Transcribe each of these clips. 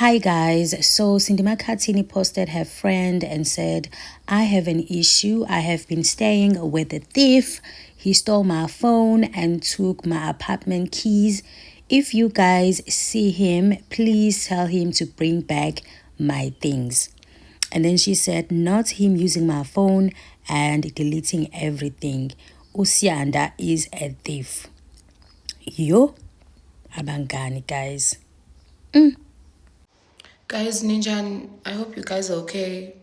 Hi guys, so Cindy Makhathini posted her friend and said, "I have an issue. I have been staying with a thief. He stole my phone and took my apartment keys. If you guys see him, please tell him to bring back my things." And then she said, "Not him using my phone and deleting everything. Usyanda is a thief." Yo, abangani guys. Guys, ninjani? I hope you guys are okay.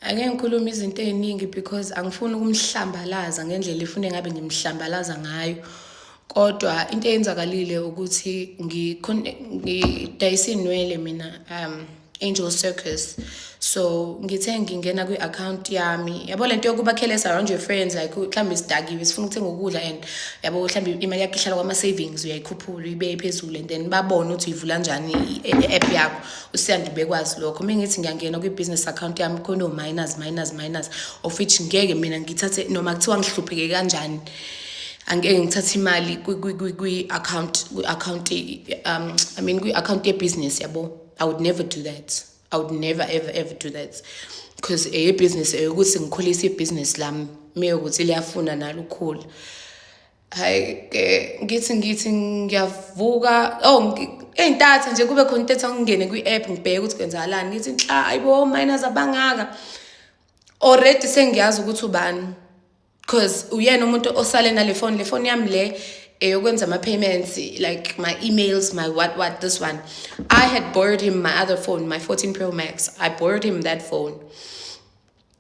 Ake ngikhulume izinto ey'ningi because angifuni ukumhlambalaza ngendlela efune ngabe ngimhlambalaza ngayo. Kodwa into eyenzakalile ukuthi ngidayisa iy'nwele mina, Angel Circus. So ngithe ngingena kwi-account yami. Yabo lento yokuba careless around your friends, like mhlawumbe sidakiwe, sifuna ukuthenga ukudla and yabo mhlawumbe imali yakho ihlala kwama-savings, uyayikhuphula uyibeke phezulu and then babone ukuthi uyivula kanjani i-app yakho. Usiyanda bekwazi lokho. Uma ngithi ngiyangena kwi-business account yami, khona o-minus, minus, minus, of which ngeke mina ngithathe noma kuthiwa ngihlupheke kanjani, angeke ngithathe imali kwi-account, I mean kwi-account ye-business, yabo. I would never do that. I would never ever ever do that because eyebhizinisi, eyokuthi ngikhulise ibhizinisi lami meyokuthi liyafuna nalo ukukhula. Hayi ke, ngithi ngiyavuka, oh, ey'ntatha nje kube khona into ethi angingene kwi-app ngibheke ukuthi kwenzakalani. Ngithi nhla, ayibo, minus abangaka already, sengiyazi ukuthi ubani because uyena umuntu osale nale phone, le phone yami le eyokwenza ama-payments, like my emails, my what what. This one, I had borrowed him my other phone, my 14 Pro Max. I borrowed him that phone.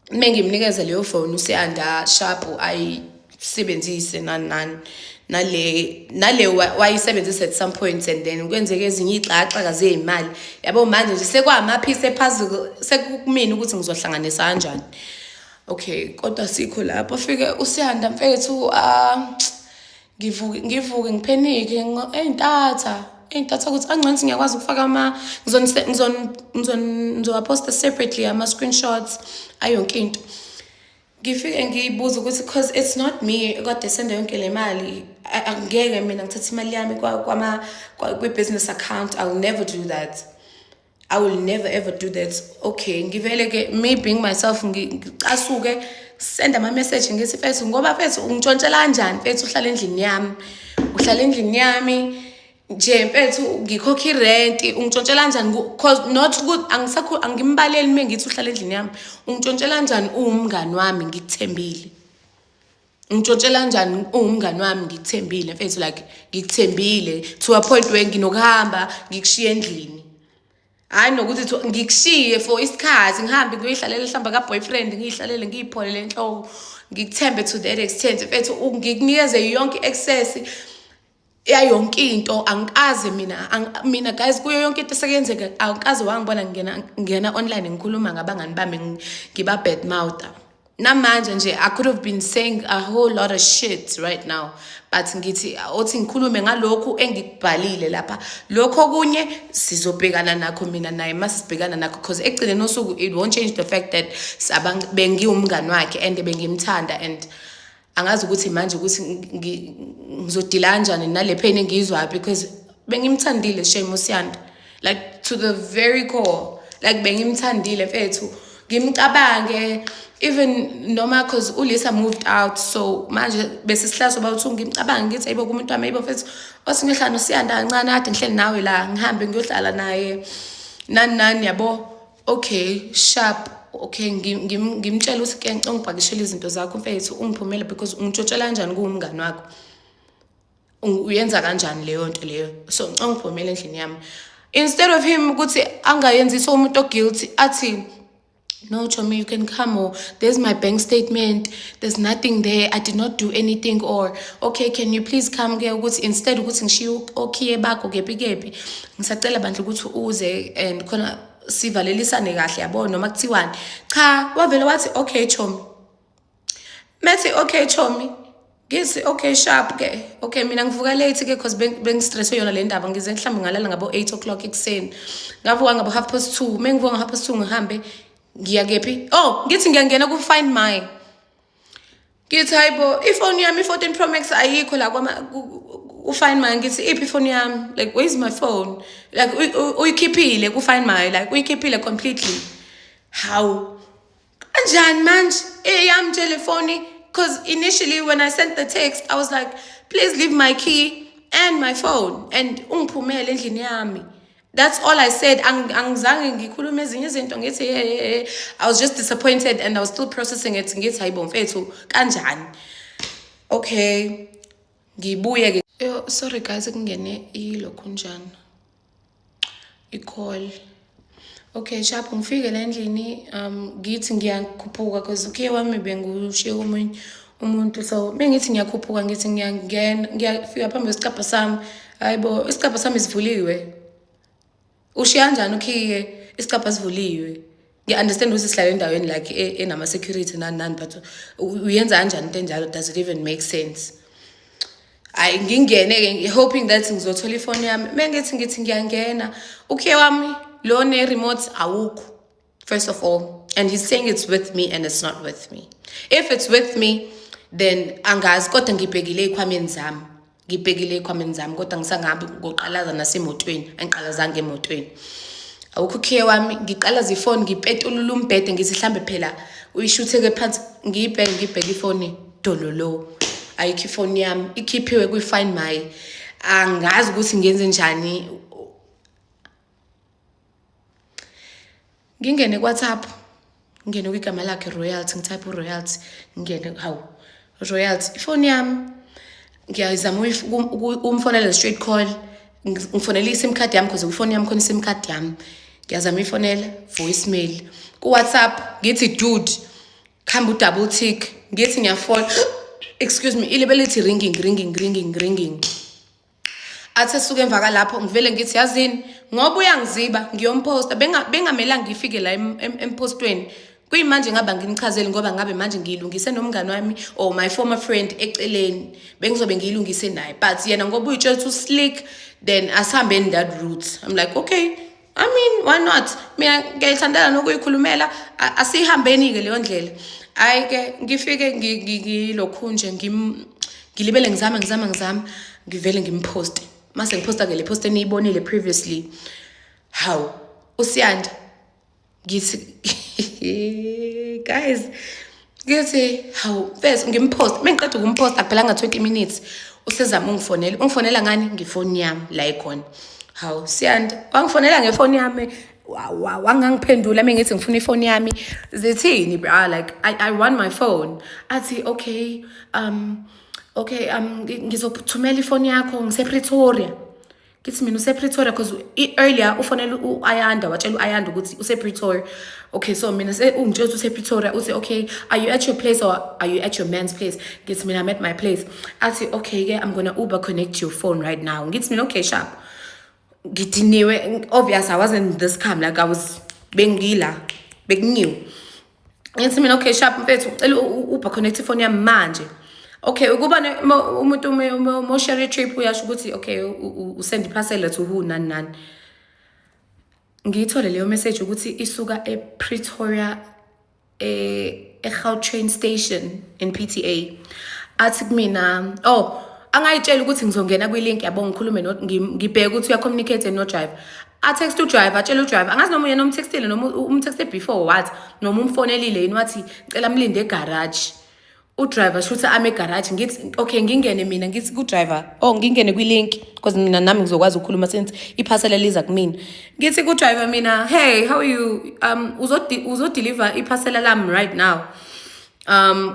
Mengimnikeza leyo phone usiyanda, sharp, ayisebenzise nani nani, nale nale wayisebenzisa at some point and then kwenzeke ezinye iy'xakaxaka zey'mali, yabo. Manje nje sekwama-piece e-puzzle, sekukumina ukuthi ngizohlanganisa kanjani. Okay, kodwa sikho lapho. Fike usiyanda mfethu, ah, ngivuke ngiphenike ey'ntatha ukuthi angcono ngiyakwazi ukufaka ama ngizowaphosta separately ama-screenshots ayonke into. Ngifike ngiyibuza ukuthi 'cause it's not me kade senda yonke le mali, angeke mina ngithathe imali yami kwi-business account. I will never do that. I will never ever do that. Okay, ngivele ke, me being myself, ngicasuke, send ama message, ngithi, "Mfethu, ngoba mfethu ungitshontshela kanjani mfethu, uhlala endlini yami, uhlala endlini yami nje mfethu, ngikhokha irent, ungitshontshela kanjani?" 'Cause not ukuthi angisakho, angimbaleli uma ngithi uhlala endlini yami. Ungitshontshela kanjani uwumngani wami ngikuthembile? Ngitshontshela kanjani uwumngani wami ngikuthembile mfethu? Like ngikuthembile to a point where nginokuhamba ngikushiye endlini, hhayi nokuthi ngikushiye for isikhathi, ngihambe ngiyoyihlalela mhlawumbe ka-boyfriend, ngiyihlalele, ngiyipholele enhloko. Ngikuthembe to that extent mfethu, ngikunikeze yonke i-access yayonke into. Angikaze mina, mina guys, kuyo yonke into esekuyenzeka, angikaze wangibona ngingena online ngikhuluma ngabangani bami, ngiba bad mouth. Namanje nje I could have been saying a whole lot of shit right now, but ngithi othi ngikhulume ngalokhu engikubhalile lapha. Lokho okunye sizobhekana nakho mina naye mase sibhekana nakho, because ekugcineni osuku it won't change the fact that bengiwumngani wakhe and bengimthanda and angazi ukuthi manje ukuthi ngizodila kanjani nale pain engiyizwayo because bengimthandile shame usiyanda, like to the very core, like bengimthandile mfethu, ngimcabange even noma 'cause uLisa moved out. So manje bese sihlala soba uthi ngimcabange, ngithi, "Ayibo, kumuntu wami, ayibo mfethu, othi ngiyohlala noSiyanda kancane, kade ngihleli nawe la, ngihambe ngiyohlala naye," nani nani, yabo. Okay, sharp. Okay, ngimtshela ukuthi ke ngicela ungipakishele izinto zakho mfethu, ungiphumele because ungitshontshela kanjani kuwumngani wakho? Uyenza kanjani leyo nto leyo? So ngicela ungiphumele endlini yami. Instead of him ukuthi angayenzisi umuntu o-guilty, athi, "No Chomi, you can come," or, "There's my bank statement, there's nothing there, I did not do anything," or, "Okay, can you please come ke," ukuthi instead ukuthi ngishiye okhiye bakho kephi kephi, "Ngisacela bandla ukuthi uze and khona sivalelisane kahle," yabo, noma kuthiwani. Cha, wavele wathi, "Okay Chomi." Methi, "Okay Chomi," ngithi, "Okay, sharp ke." Okay, mina ngivuka late ke 'cause bengistresswe yona le ndaba. Ngize mhlawumbe ngalala ngabo 8 o'clock ekuseni, ngavuka ngabo 2:30. Mengivuka ngo 2:30, ngihambe ngiya kephi? Oh, ngithi ngiyangena ku Find My, ngithi, "Hayibo, ifoni yami i-14 Pro Max ayikho la kwama ku-Find My, ngithi iphi ifoni yami? Like, where's my phone? Like, uyikhiphile ku-Find My, like uyikhiphile completely. How kanjani manje eyami nje le phone? Because initially when I sent the text, I was like, please leave my key and my phone and ungiphumele endlini yami. That's all I said. Angizange ngikhulume ezinye izinto, ngithi hey, hey, hey. I was just disappointed and I was still processing it. Ngithi hayibo mfethu, kanjani? Okay, ngibuye ke. Yo, sorry guys, kungene ilokhunjana i-call. Okay, sharp, ngifike la endlini, ngithi ngiyakhuphuka because ukhiye wami bengiwushiye komunye umuntu. So mengithi ngiyakhuphuka, ngithi ngiyangena, ngiyafika phambi kwesicabha sami, hayibo, isicabha sami sivuliwe. Ushiya kanjani ukhiye isicabha sivuliwe? Ngiya-understand ukuthi sihlala endaweni like enama-security nani nani, but uyenza kanjani into enjalo? Does it even make sense? Hayi, ngingene-ke hoping that ngizothola ifoni yami. Mengithi ngithi ngiyangena, ukhiye wami lo ne-remote awukho, first of all, and he's saying it's with me and it's not with me. If it's with me, then angazi, kodwa ngibhekile ey'khwameni zami, ngibhekile ey'khwameni zami, kodwa ngisangahambi ngoqalaza nasemotweni, angiqalazanga emotweni, awukho ukhiye wami. Ngiqalaza ifoni, ngipetulula umbhede, ngithi hlambe phela uyishutheke phansi. Ngiyibheke, ngibheke ifoni, dololo, ayikho ifoni yami, ikhiphiwe kwi-Find My. Angazi ukuthi ngenze njani. Ngingene ku-WhatsApp, ngingene kwigama lakhe Royalty, ngitype u-Royalty, ngingene, hawu, Royalty, ifoni yami. Ngiyazama umfonela straight call, ngifonela i-sim card yami because ifoni yami khona i-sim card yami. Ngiyazama ifonela, voicemail. Ku-WhatsApp ngithi dude, khamba u-double tick, ngithi ngiyafona, excuse me, ilibe lithi ringing, ringing, ringing, ringing. Athi esuke emva kalapho, ngivele ngithi yazini, ngoba uyangiziba, ngiyomposta. Bengamelanga ngifike la empostweni kuyimanje, ngaba nginichazele ngoba ngabe manje ngiyilungise nomngani wami or my former friend eceleni, bengizobe ngiyilungise naye. But yena ngoba uyitshela ukuthi uslick, then asihambeni that route. I'm like, okay, I mean, why not? Mina ngiyayithandela nokuyikhulumela, asihambeni-ke leyo ndlela. Hhayi-ke, ngifike ngilokhu nje ngilibele ngizama, ngizama, ngizama, ngivele ngimposte. Mase ngiphosta-ke le post eniyibonile previously. Hawu, uSiyanda, ngithi guys, ngithi hawu mfethu, ngimpost. Mengiqeda ukumposta, kuphelanga 20 minutes, usezama ungifonela. Ungifonela ngani? Ngifoni yami la ikhona. Hawu Siyanda, wangifonela ngefoni yami, wangangiphendula mengithi ngifuna ifoni yami. Zithini bra? Like, I want my phone. Athi okay, okay, ngizokuthumela ifoni yakho, ngisePretoria. Ngithi mina usePretoria because earlier ufonela u-Ayanda, watshela u-Ayanda ukuthi usePretoria. Okay, so mina ungitshela ukuthi usePretoria. Uthi okay, are you at your place or are you at your man's place? Ngithi mina I'm at my place. Athi okay ke, I'm gonna Uber connect your phone right now. Ngithi mina okay, sharp. Ngidiniwe, obvious, I wasn't this calm, like I was bengila bekunyiwe. Ngithi mina okay, sharp mfethu, ngicela Uber connect ifoni yami manje. Okay, ukuba umuntu mo share trip uyasho ukuthi okay, usend iparcel to who, nani nani. Ngiyithole leyo message ukuthi isuka ePretoria, e-Gautrain station in PTA. Athi kumina, oh, angayitshela ukuthi ngizongena kwi-link yabo, ngikhulume, ngibheke ukuthi uyacommunicate no driver. A-text udriver, atshela udriver, angazi noma uyena umtextile noma umtexte before what, noma umfonelile yini, wathi cela mlinde egarage. Udriver shuthi ame egarage. Ngithi okay, ngingene mina, ngithi ku-driver, oh, ngingene kwi-link because mina nami ngizokwazi ukukhuluma since iphasela liza kumina. Ngithi ku-driver mina, hey, how are you? Uzodeliver iphasela lami right now?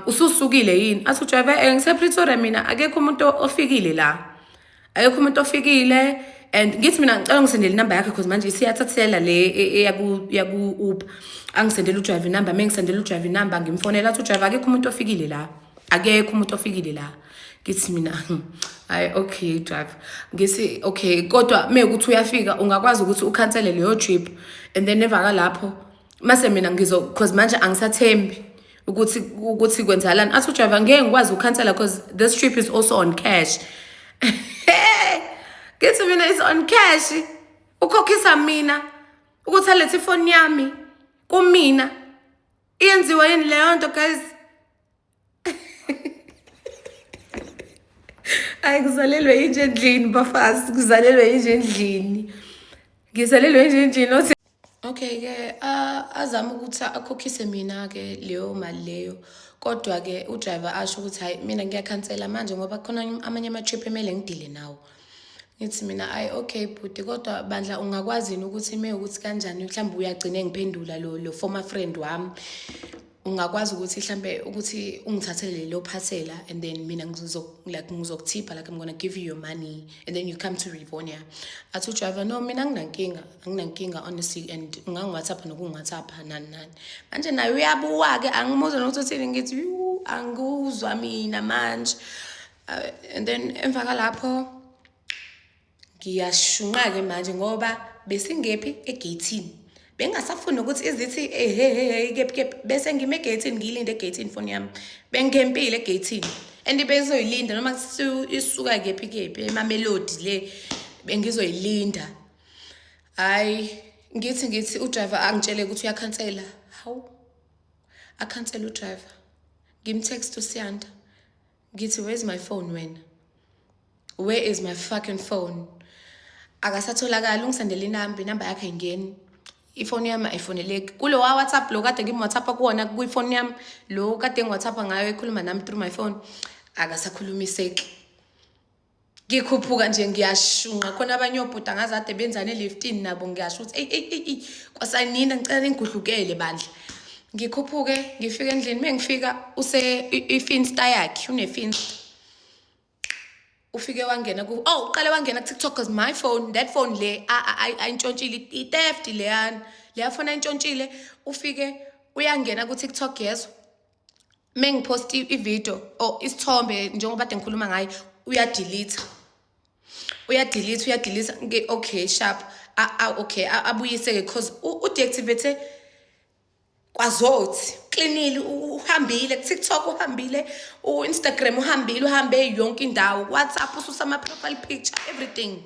Ususukile yini? Athi udriver, ngisePretoria mina, akekho umuntu ofikile la, akekho umuntu ofikile. And ngithi mina ngicela ngisendele inamba yakhe because manje isiyathathela le yaku Uber. Angisendele udriver inamba. Mengisendele udriver inamba, ngimfonela, athi udriver akekho umuntu ofikile la, akekho umuntu ofikile la. Ngithi mina hayi, okay driver, ngithi okay, kodwa mekuthi uyafika ungakwazi ukuthi ukhansele leyo trip and then evaka lapho mase mina ngizo, because manje angisathembi ukuthi kwenzakalani. Athi udriver ngeke ngikwazi ukukhansela because this trip is also on cash. Ngithi mina is on cash, ukhokhisa mina ukuthi alethe ifoni yami kumina? Iyenziwa yini leyo nto, guys? Hayi, kuzalelwe inje endlini bafazi, kuzalelwe inje endlini, ngizalelwe inje endlini. Othi okay-ke, azame ukuthi akhokhise mina-ke leyo mali leyo, kodwa-ke udriver asho ukuthi hhayi, mina ngiyakhansela manje ngoba khona amanye ama-trip emele ngidile nawo. Ngithi mina, ayi, okay bhuti, kodwa bandla ungakwazi yini ukuthi ime ukuthi kanjani mhlawumbe uyagcina ngiphendula lo former friend wami, ungakwazi ukuthi mhlambe ukuthi ungithathele lelo phasela and then mina like ngizokuthipha, like I'm gonna give you your money and then you come to Rivonia. Athi udriver, no, mina anginankinga, anginankinga honestly, and ungangi-WhatsApp nokungi-WhatsApp nani nani. Manje naye uyabuwa-ke, angimuzwa nokuthi uthini. Ngithi yu, angikuzwa mina manje. And then emva kalapho ngiyashunqa-ke manje ngoba besingephi egeyithini, bengasafuni ukuthi izithi ehehehe kephi kephi, bese ngime egeyithini, ngiyilinde egeyithini ifoni yami, bengempile egeyithini and bezoyilinda noma isuka kephi kephi eMamelodi le, bengizoyilinda. Hayi, ngithi udriver angitshele ukuthi uyakhansela. Hawu, akhansela udriver. Ngimtext uSiyanda, ngithi, "Where's my phone wena? Where is my fucking phone?" Akasatholakali. Ungisendele inamba, inamba yakhe ayingeni, ifoni yami ayifoneleki kulo wa WhatsApp lo kade ngim-WhatsApp kuwona kwifoni yami lo kade ngi-WhatsApp ngayo, ekhuluma nami through my phone, akasakhulumiseki. Ngikhuphuka nje ngiyashunqa, khona abanye obhuti angazi ade benzani eliftini nabo. Ngiyasho ukuthi eyi eyi eyi, kwasanina, ngicela ningigudlukele bandla. Ngikhuphuke, ngifike endlini, mengifika use i-Finsta yakhe, une-Finsta. Ufike wangena ku, oh, uqale wangena ku-TikTok cause my phone, that phone le ayintshontshile, i-theft leyana, leya phone ayintshontshile. Ufike uyangena ku-TikTok, yezwa mengiphost i-video or isithombe njengoba kade ngikhuluma ngayo, uyadelete, uyadelete, uyadelete. Okay, sharp. Okay, abuyise-ke cause udeactivate kwazothi klinile. Uhambile ku-TikTok, uhambile u-Instagram, uhambile, uhambe yonke indawo, WhatsApp, ususa ama-profile picture, everything.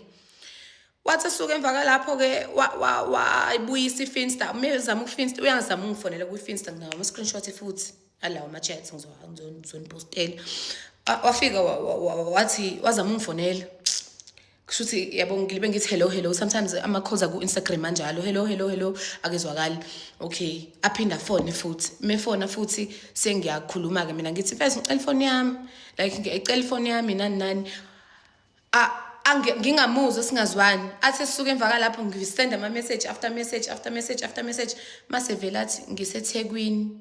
Wathi esuka emva kwalapho-ke wayibuyisa iFinsta. Mezama uFinsta, uyangizama ungifonela kwi-Finsta, nginawo ama-screenshot futhi alawo ama-chats, ngizonipostela. Wafika wathi wazama ungifonela, kusho ukuthi yabo ngilibe ngithi hello, hello. Sometimes ama-calls aku-Instagram anjalo, hello, hello, hello, akezwakali. Okay, aphinde afone futhi, mefona futhi sengiyakhuluma-ke mina, ngithi first ngicela ifoni yami, like ngiyayicela ifoni yami, nani nani. Ngingamuzwa, singazwani. Athi esuke emva kalapho, ngisenda ama-message after message after message after message, mase vele athi ngiseThekwini.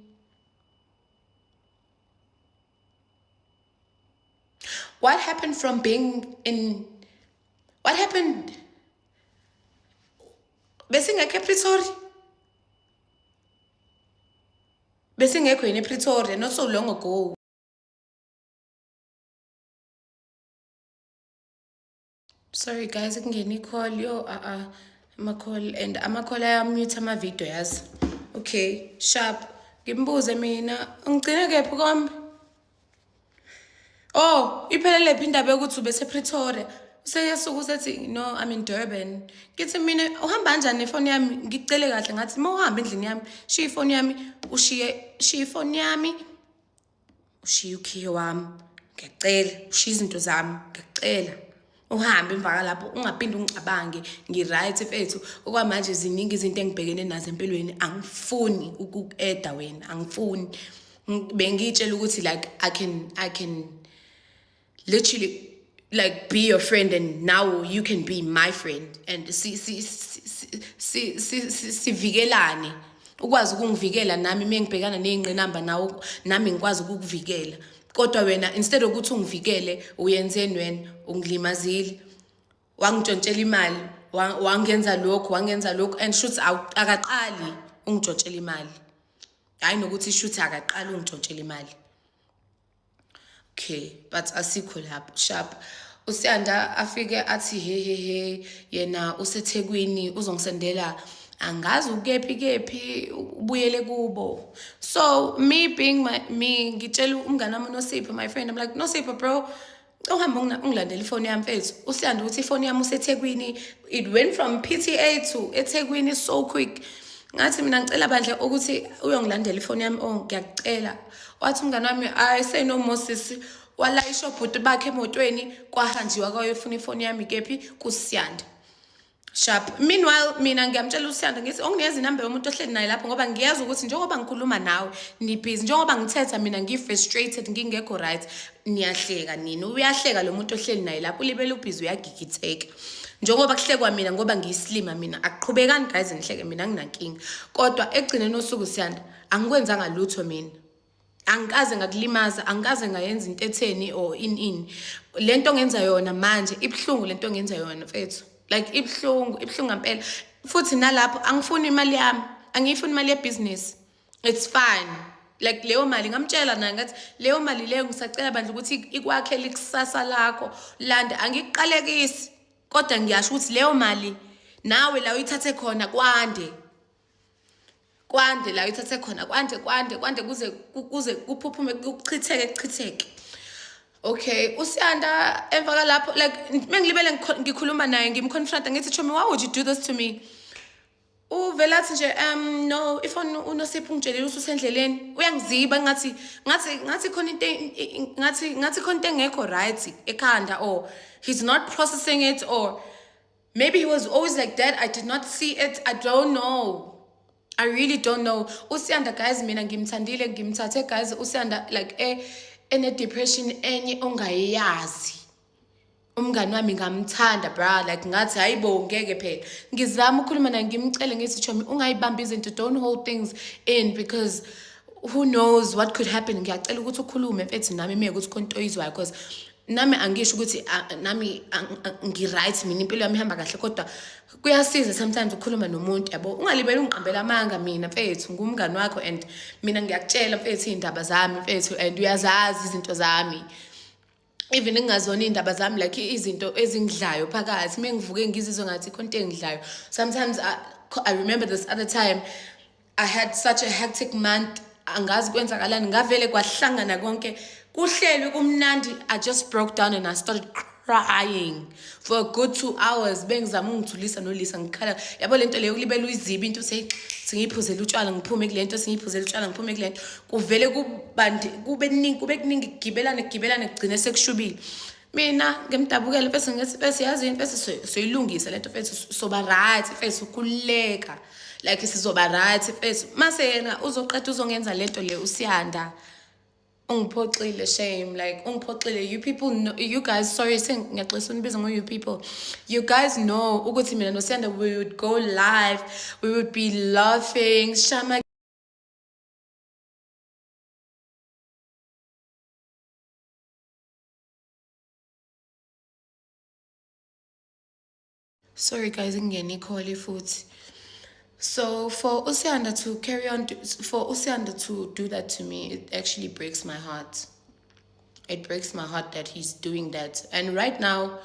What happened from being in, what happened? Besingekho ePretoria, besingekho yini ePretoria not so long ago? Sorry guys, kungena i-call. Yo, a ama-call and ama-call ayamute ama-video, yazi. Okay, sharp. Ngimbuze mina, ngigcine kephi kombe? Oh, iphelele phi indaba yokuthi ubesePretoria? Useyasuka usethi, no, I'm in Durban. Ngithi mina, uhamba kanjani nefoni yami? Ngicele kahle, ngathi uma uhamba endlini yami, shiya ifoni yami, ushiye, shiya ifoni yami, ushiye ukhiye wami, ngiyacela, ushiye izinto zami, ngiyacela, uhambe emva kalapho ungaphinde ungicabange. Ngi-right mfethu okwamanje, ziningi izinto engibhekene nazo empilweni, angifuni ukuku-eda wena, angifuni. Bengiyitshela ukuthi like I can literally like be your friend and now you can be my friend and si si si si si sivikelane, ukwazi ukungivikela nami mengibhekana nezingqinamba nawo, nami ngikwazi ukukuvikela. Kodwa wena, instead ukuthi ungivikele, uyenzeni wena? Ungilimazile, wangintshontshela imali, wangenza lokhu, wangenza lokhu. And shuthi akaqali ungitshontshela imali, hayi, nokuthi shuthi akaqali ungitshontshela imali. Okay, but asikho lapho. Sharp. Usiyanda afike athi he he he, yena useThekwini, uzongisendela angazi ukephi kephi, ubuyele kubo. So me being my me, ngitshela umngane wami uNosipho, my friend, I'm like, "Nosipho bro, uhambe ungilandela ifoni yami mfethu." Usiyanda ukuthi ifoni yami useThekwini, it went from PTA to eThekwini so quick. Ngathi mina, ngicela bandla ukuthi uyongilandela ifoni yami, oh, ngiyakucela. Wathi umngane wami, I say no more sisi. Walayisha obhuti bakhe emotweni, kwahanjiwa kwayofuna ifoni yami kephi kuSiyanda. Sharp. Meanwhile mina ngiyamtshela uSiyanda ngithi onginikeza inamba yomuntu ohleli naye lapho ngoba ngiyazi ukuthi njengoba ngikhuluma nawe nibhizi, njengoba ngithetha mina ngi-frustrated ngingekho right, niyahleka nina. Uyahleka lo muntu ohleli naye lapho, ulibele ubhizi uyagigitheka. Njengoba kuhlekwa mina ngoba ngiyisilima mina, akuqhubekani guys nihleke mina anginankinga. Kodwa ekugcineni osuku Siyanda angikwenzanga lutho mina. Angikaze ngakulimaza, angikaze ngayenza into etheni or in in. Lento ongenza yona manje ibuhlungu, lento ongenza yona mfethu. Like ibuhlungu, ibuhlungu ngempela. Futhi nalapho angifuni imali yami, angiyifuni imali yebusiness. It's fine. Like leyo mali ngamtshela naye ngathi leyo mali leyo ngisacela bandla ukuthi ikwakhele ikusasa lakho. Landa angikuqalekisi kodwa ngiyasho ukuthi leyo mali nawe la uyithathe khona kwande. Kwande la uyithathe khona kwande kwande kwande kuze kuze kuphuphume kuchitheke kuchitheke. Okay, uSiyanda emva kalapho like mengilibele ngikhuluma naye ngimconfronta ngithi Chomi, why would you do this to me? Uvela athi nje no ifoni uNosipho ungitshelile ukuthi usendleleni, uyangiziba ngathi ngathi ngathi khona into ngathi ngathi khona into engekho right ekhanda, or he's not processing it, or maybe he was always like that. I did not see it. I don't know. I really don't know. USiyanda guys mina ngimthandile, ngimthathe guys uSiyanda like ene depression enye ongayazi. Umngani wami ngamthanda bra, like ngathi hayibo ngeke phela. Ngizama ukukhuluma naye ngimcele ngithi Chomi ungayibambi izinto, don't hold things in because who knows what could happen. Ngiyacela ukuthi ukhulume mfethu nami meke ukuthi khona into oyizwayo, because nami angisho ukuthi nami ngi-right mina impilo yami ihamba kahle, kodwa kuyasiza sometimes ukukhuluma nomuntu yabo. Ungalibeli ungiqambela amanga mina mfethu, ngumngani wakho and mina ngiyakutshela mfethu iy'ndaba zami mfethu and uyazazi izinto zami. Even ngingazona iy'ndaba zami like izinto ezingidlayo phakathi, uma ngivuke ngizizwe ngathi khona into engidlayo. Sometimes I remember this other time I had such a hectic month, angazi kwenzakalani, ngavele kwahlangana konke kuhlelwe kumnandi. I just broke down and I started crying for a good 2 hours. Bengizama ungithulisa noLisa ngikhala yabo lento leyo kulibela uyiziba into uthi singiyiphuzela utshwala ngiphume kule nto, singiyiphuzela utshwala ngiphume kule nto, kuvele kubandi kube kuningi kube kuningi kugibelane kugibelane kugcine sekushubile. Mina ngimdabukele bese ngithi bese yazi into bese soyilungisa lento mfethu, soba right mfethu, ukhululeka like sizoba right mfethu. Mase yena uzoqeda uzongenza lento le uSiyanda ungiphoxile shame, like ungiphoxile. You people know, you guys, sorry sengiyaxolisa unibiza ngo you people. You guys know ukuthi mina noSiyanda we would go live, we would be laughing shama. Sorry guys, ngingene i-call futhi. So for uSiyanda to carry on, for uSiyanda to do that to me, it actually breaks my heart. It breaks my heart that he's doing that. And right now,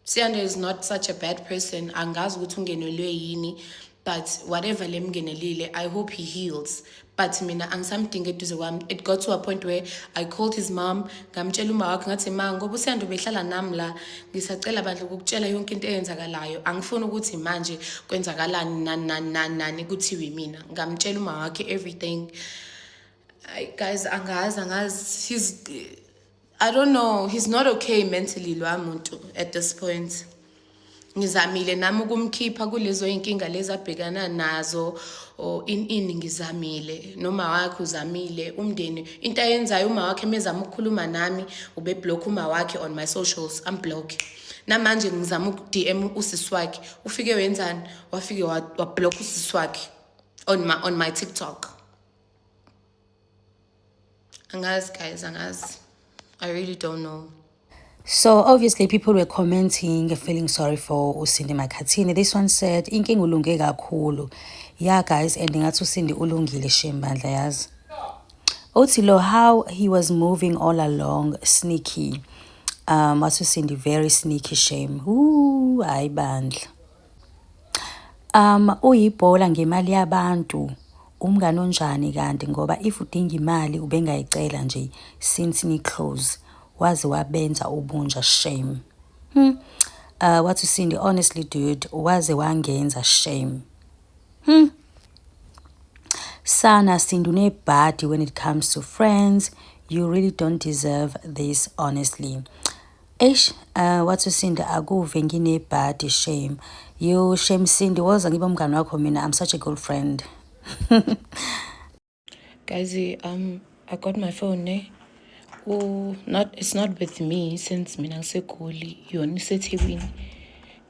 Siyanda is not such a bad person. Angazi ukuthi ungenelwe yini, but whatever lemngenelile, I hope he heals. But mina angisamdingi eduze kwami. It got to a point where I called his mom, ngamtshela uma wakhe ngathi ma ngoba uSiyanda ubehlala nami la, ngisacela bandla ukukutshela yonke into eyenzakalayo. Angifuni ukuthi manje kwenzakalani nani nani nani nani kuthiwe mina. Ngamtshela uma wakhe everything. I, guys, angazi he's, I don't know, he's not okay mentally lo muntu at this point. Ngizamile nami ukumkhipha kulezo inkinga lezi abhekana nazo or in in ngizamile noma wakhe uzamile umndeni into ayenzayo uma wakhe mezama ukukhuluma nami ube block uma wakhe on my socials, I'm block. Namanje ngizama uku DM usisi wakhe, ufike wenzani, wafike wa block usisi wakhe on my TikTok. Angazi guys, angazi. I really don't know. So obviously people were commenting, feeling sorry for uSindi Makhathini. This one said, inkinga ulunge kakhulu. Yeah guys, and ngathi uSindi ulungile shame bandla yazi. Uthi lo how he was moving all along, sneaky. Wathi uSindi very sneaky shame. Ooh, hayi bandla. Uyibhola ngemali yabantu. Umngani onjani kanti ngoba if udinga imali ubengayicela nje since ni close. Waze wabenza ubunja shame. Wathi uSindi honestly dude waze wangenza shame. Sana Sindi unebhadi when it comes to friends. You really don't deserve this, honestly. Eish, wathi uSindi, akuve nginebhadi shame. You shame Cindy, woza ngibe umngani wakho mina. I'm such a good friend. Guys, I got my phone, ne? Oh, not it's not with me since mina ngiseGoli, yona iseThekwini.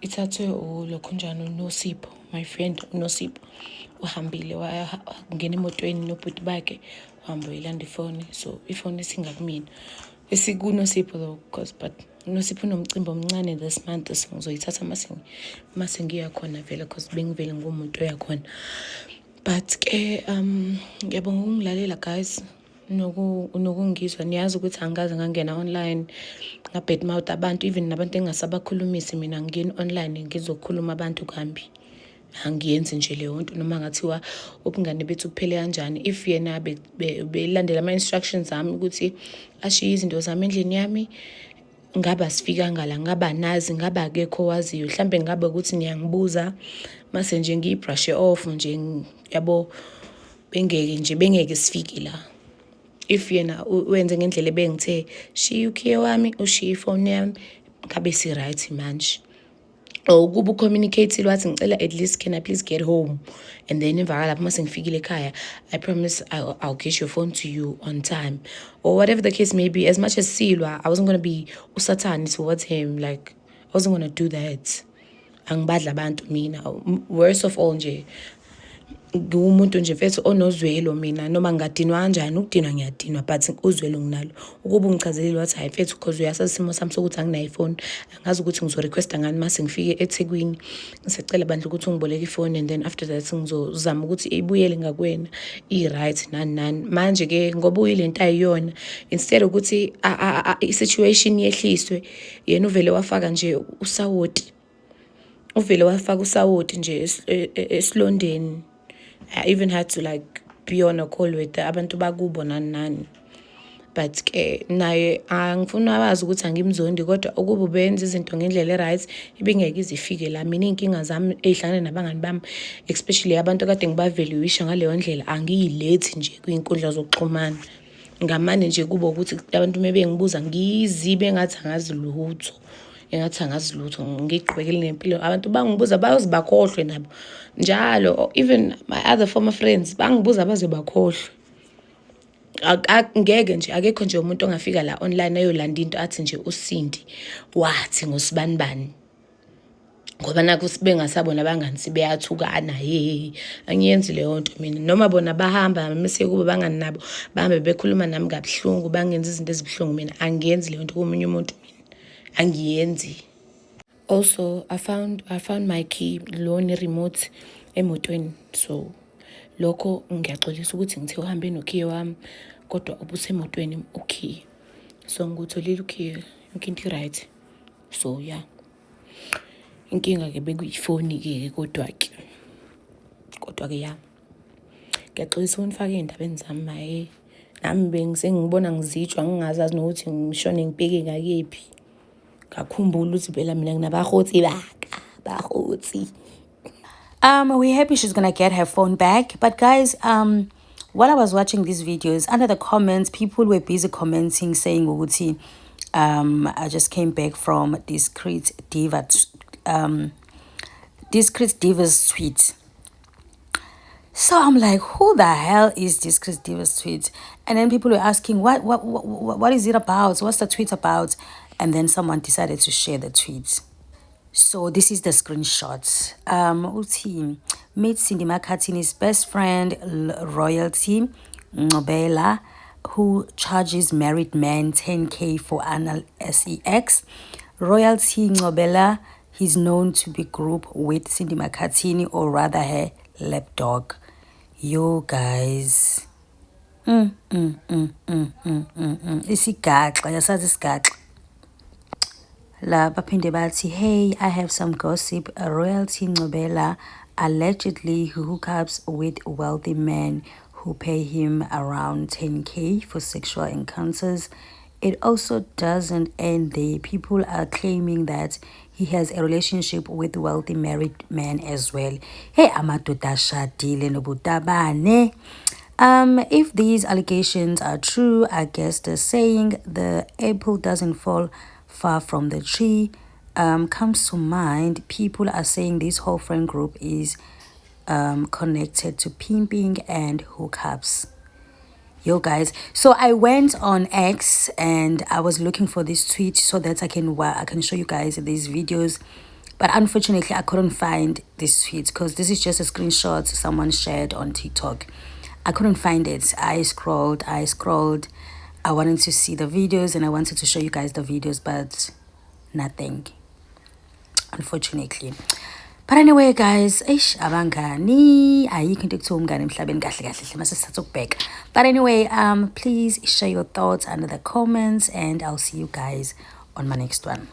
Ithathwe ulokhunjani uNosipho, my friend uNosipho. Uhambile wangena emotweni nobhuti bakhe, wahamba uyilanda ifoni. So ifoni isingakumina. IsikuNosipho though, 'cause but uNosipho unomcimbi omncane this month, so ngizoyithatha mase ngiya khona vele, 'cause bengivele ngumuntu oyakhona. But ke ngiyabonga ukungilalela, guys, nokungizwa. Niyazi ukuthi angikaze ngangena online nga-badmouth abantu, even nabantu engingasabakhulumisi. Mina ngingeni online ngizokhuluma abantu kambi, angiyenzi nje leyo nto, noma ngathiwa ubungane bethu kuphele kanjani. If yena belandela ama-instructions ami ukuthi ashiye izinto zami endlini yami, ngabe asifikanga la, ngabe anazi, ngabe akekho owaziyo. Mhlambe ngabe ukuthi niyangibuza mase nje ngiyi-brushe off nje, yabo, bengeke nje, bengeke sifike la. If yena wenze ngendlela ebengithe shiya ukhiye wami, ushiye ifoni yami, ngabe si-right manje. Or ukuba u-communicate-ile wathi, "Ngicela at least, can I please get home, and then emva kalapho uma sengifikile ekhaya, I promise I'll get your phone to you on time," or whatever the case may be. As much as silwa, I wasn't gonna be usathane towards him. Like, I wasn't gonna do that. Angibadla abantu mina. Worst of all nje, ngiwumuntu nje mfethu onozwelo mina. Noma ngingadinwa kanjani, ukudinwa ngiyadinwa, but uzwelo nginalo. Ukuba ungichazelile wathi, "Hayi mfethu, 'cause uyasazi isimo sami sokuthi anginayo ifoni, angazi ukuthi ngizo-requesta ngani mase ngifike eThekwini, ngisacela bandla ukuthi ungiboleke ifoni, and then after that ngizozama ukuthi ibuyele ngakuwena i-right," nani nani. Manje-ke ngoba uyile nto ayiyona, instead ukuthi i-situation yehliswe, yena uvele wafaka nje usawoti, uvele wafaka usawoti nje esilondeni. I even had to like be on a call with abantu bakubo, nani nani. But ke naye angifuni abazi ukuthi angimzondi, kodwa ukuba ubenza izinto ngendlela e-right, ibingeke ize ifike la. Mina iy'nkinga zami ey'hlangane nabangani bami, especially abantu akade ngiba-value-isha ngaleyo ndlela, angiyilethi nje kwiy'nkundla zokuxhumana. Ngamane nje kube ukuthi abantu uma bengibuza ngizibe engathi angazi lutho, engathi angazi lutho, ngiqhubekele nempilo. Abantu bangibuza bayoze bakhohlwe nabo njalo. Even my other former friends bangibuza baze bakhohlwe. Ngeke nje, akekho nje umuntu ongafika la online ayolanda into athi nje uSindi wathi ngosibanibani, ngoba nakhu bengasabona abangani, sebeyathukana. He, angiyenzi leyo nto mina. Noma bona bahamba mese kuba bangani nabo, bahambe bekhuluma nami kabuhlungu, bangenza izinto ezibuhlungu, mina angiyenzi leyo nto komunye umuntu, mina angiyenzi. Also, I found my key lo ne-remote emotweni, so lokho ngiyaxolisa ukuthi ngithe uhambe nokhiye wami, kodwa ubusemotweni ukhiye, so ngiwutholile ukhiye, yonke into i-right. So yeah, inkinga-ke bekuyifoni-ke, kodwa-ke ya, ngiyaxolisa ukunifaka ey'ndabeni zami. Maye, nami bengisengibona ngizitshwa, ngingazazi nokuthi ngishone ngibheke ngakephi. Ngakhumbula ukuthi phela mina nginabahotsi baka bahotsi. We're happy she's gonna get her phone back. But guys, while I was watching these videos, under the comments, people were busy commenting saying, ukuthi, I just came back from Discreet Diva, Discreet Diva's tweet. So I'm like, who the hell is Discreet Diva's tweet? And then people were asking, what is it about? What's the tweet about? And then someone decided to share the tweet. So this is the screenshot. Uthi, meet Cindy Makhathini's best friend, Royalty Ngobela, who charges married men 10K for anal sex. Royalty Ngobela, he's known to be group with Cindy Makhathini, or rather her lapdog. Yo, guys. Isigaxa, yasazi isigaxa. La baphinde bathi, "Hey, I have some gossip. Royalty Ngobela allegedly hookups with wealthy men who pay him around 10K for sexual encounters. It also doesn't end there. People are claiming that he has a relationship with wealthy married men as well." Hey, amadoda ashadile nobutabane. If these allegations are true, I guess the saying "the apple doesn't fall far from the tree" comes to mind. People are saying this whole friend group is connected to pimping and hookups. Yo guys, so I went on X and I was looking for this tweet so that I can show you guys these videos, but unfortunately I couldn't find this tweet because this is just a screenshot someone shared on TikTok. I couldn't find it. I scrolled, I scrolled. I wanted to see the videos and I wanted to show you guys the videos, but nothing, unfortunately. But anyway guys, eish, abangani, ayikho into ekuthiwa umngane emhlabeni kahle kahle hle mase sithatha ukubheka. But anyway, please share your thoughts under the comments and I'll see you guys on my next one.